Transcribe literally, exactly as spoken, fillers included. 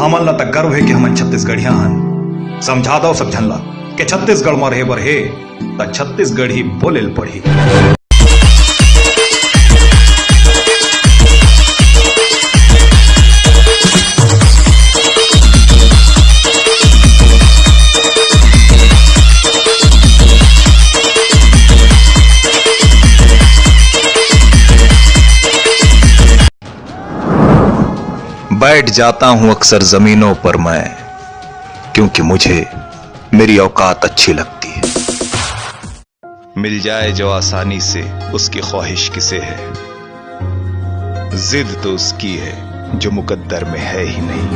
हमन ला त गर्व हे कि हमन छत्तीसगढ़िया हन। समझा दव सब झन ला कि छत्तीसगढ़ म रहे बर हे त छत्तीसगढ़ी बोले ल पड़ही। बैठ जाता हूं अक्सर जमीनों पर मैं, क्योंकि मुझे मेरी औकात अच्छी लगती है। मिल जाए जो आसानी से, उसकी ख्वाहिश किसे है? जिद तो उसकी है जो मुकद्दर में है ही नहीं।